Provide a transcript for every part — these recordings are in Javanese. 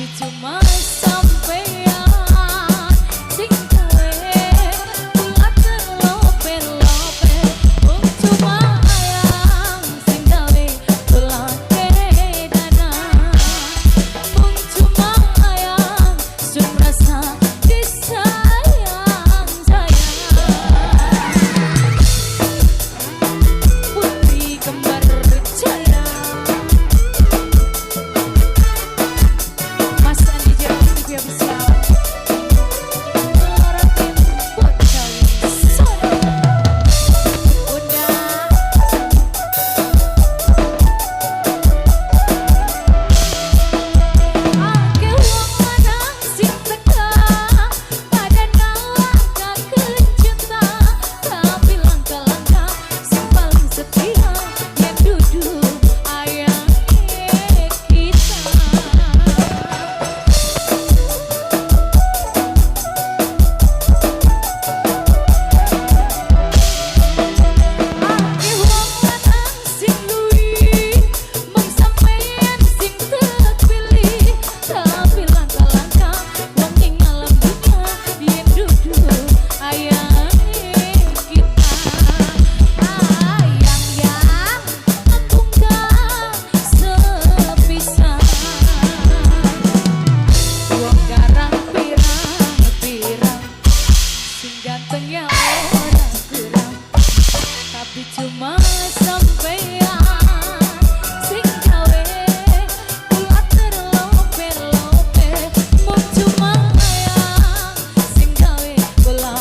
Tapi cuma sampean sing gawe kula terlope-lope. Mung cuma ayang sing gawe kula kedanan. Mung cuma ayang sing rasa disayang sayang. Putri kembar jaya, Mas Andi Jero Official, Loro tim Bocah Solo. Bunda. Akeh wong lanang sing teka pada nawakaken cinta, tapi langka-langka sing paling setia yen dudu ayange kita. Akeh wong lanang sing luwih, mung sampeyan sing terpilih, tapi langka-langka wong ing alam dunya yen dudu ayange kita. Ayang yang tunggal sepisan, wong garang pirang-pirang, sing ganteng ya ora kurang, tapi cuma sampean sing gawe kula terlope-lope. Mung cuma ayang sing gawe kula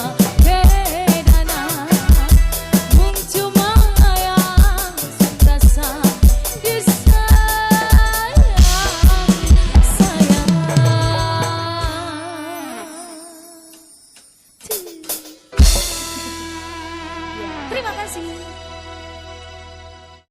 kedanan. Mung cuma ayang sing rasa disayang sayang. Ya, terima kasih.